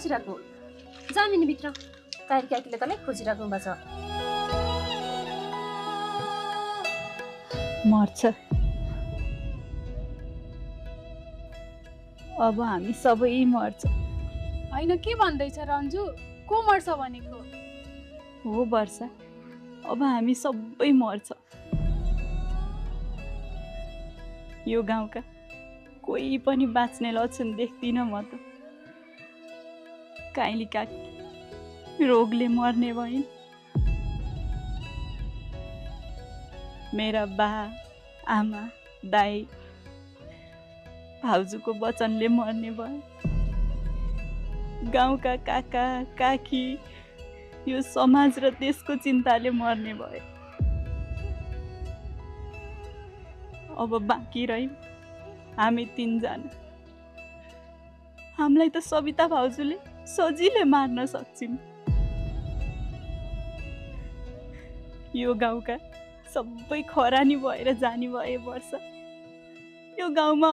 बसिरहेको जामिनी भित्र काइर काकीले तँलाई खोजिराख्नु भएको छ। मर्छ। अब हामी सबै मर्छ। होइन के भन्दैछ रन्जु? को मर्छ भनेको? हो वर्षा, अब हामी सबै मर्छ। यो गाउँका कोही पनि बाँच्ने लक्षण देख्दिनँ म त। काइली काकी रोगले मर्ने भइन्, मेरा बा आमा दाई भाउजूको वचनले मर्ने भयो, गाउँका काका काकी यो समाज र देशको चिन्ताले मर्ने भयो। अब बाँकी रह्यौँ हामी 3 जना। हामीलाई त सविता भाउजूले सजिलै मार्न सक्छिन्। यो गाउँका सबै खरानी भएर जाने भए वर्ष। यो गाउँमा